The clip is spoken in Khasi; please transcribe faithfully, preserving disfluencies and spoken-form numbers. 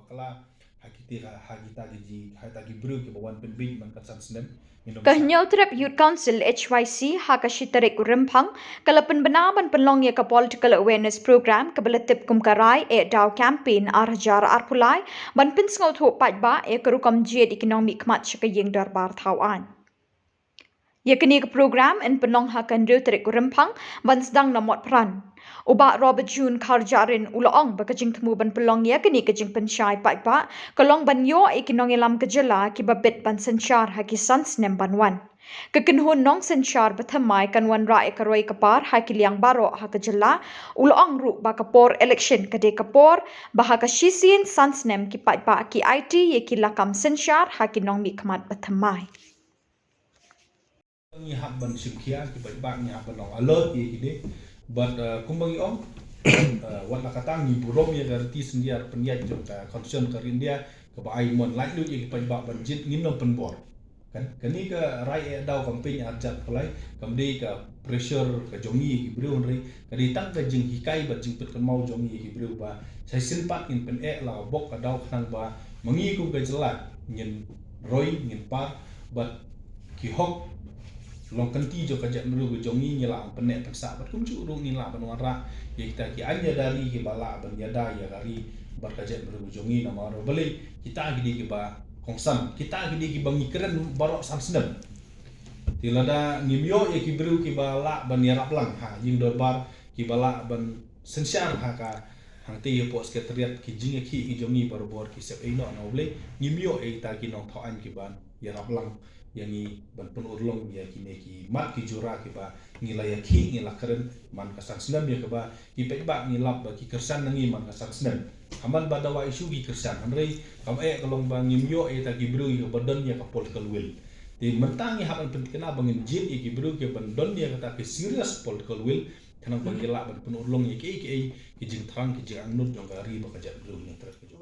Kala ha kita ha kita ki ji ha kita ki briew kiba wan pynbeit man ka san snem. Ka Hynñiewtrep Youth Council, H Y C, ha ka shi tarik u Rymphang ka la pynbna ban pynlong ïa ka political awareness program kaba la tip kum ka Rai Eh Daw campaign ar hajar arphew lai, ban pynsngewthuh paidbah ïa ka rukom jied ïa ki nongmihkhmat sha ka ïing dorbar thaw aiñ. Ïa kane ka program yn pynlong ha ka hynriew tarik u Rymphang ban sdang na Motphran. U Bah Robert June Kharjahrin u la ong ba ka jingthmu ban pynlong ïa kane ka jingpynshai paidbah ka long ban ïoh ïa ki nongïalam ka jylla kiba bit ban synshar ha ki san snem ban wan. Ka kynhun nongsynshar bathymmai kan wanrah ïa ka roi ka par ha ki liang baroh ha ka jylla. U la ong ruh ba ka por election ka dei ka por ba ha ka shisien san snem ki paidbah ki aiti ïa ki lakam synshar ha ki nongmihkhmat bathymmai. Ngi hap ban shim khia ki paidbah, ngi hap ban long alert ïa kine. Bad, uh, kumba ngi ong, uh, wat la kata ngi burom ïa ka riti synshar pynïaid jong ka Constitution ka ri India kaba ai mon laitluid ïa ki paidbah ban jied, ngin ym pynbor. Kan, kane ka Rai Eh Daw campaign ar hajar arphew lai kam dei ka pressure ka jong ngi ïa ki briew, hynrei ka dei tang ka jinghikai bad jingpynkynmaw jong ngi ïa ki briew ba sa shisien pat ngin pyneh la ka bok ka daw khnang ba ma ngi kum ka jylla ngin roi, ngin par, bad ki hok long kynti jong ka jaitbynriew ka jong ngi ngi lah ban pynneh pynsah, bad kumjuh ruh ngi lah ban wanrah ïa kita ki aiñ ïada ri kiba lah ban ïada ïa ka ri bad ka jaitbynriew ka jong ngi. Namar balei? Kita ki dei kiba kongsan, kita ki dei kiba ngi kren baroh san snem. Te lada ngim ïoh ïa ki briew kiba lah ban ïarap lang ha ïing dorbar, kiba lah ban synshar ha ka hangtei hapoh Secretariat, ki jingïakhih ki jong ngi barabor ki sep ei noh na U Blei, ngim ïoh ïa kita ki nongthaw aiñ kiban ïarap lang ïa ngi ban pynurlong ïa kine ki mat ki jura kiba ngi la ïakhih, ngi la kren man ka san snem, ïa kaba ki paidbah ngi lap ba ki kyrshan na ngi man ka san snem. Ka man ba dawa issue ki kyrshan, hynrei kam eh ka long ba ngim ïoh ïa kita ki briew ïa kaba don ïa ka political will. Te mynta ngi hap ban pynthikna ba ngin jied ïa ki briew kiban don ïa kata ki serious political will, khnang ba ki lah ban pynurlong ïa kiei kiei ki jingthrang ki jingangnud jong ka ri bad ka jaitbynriew.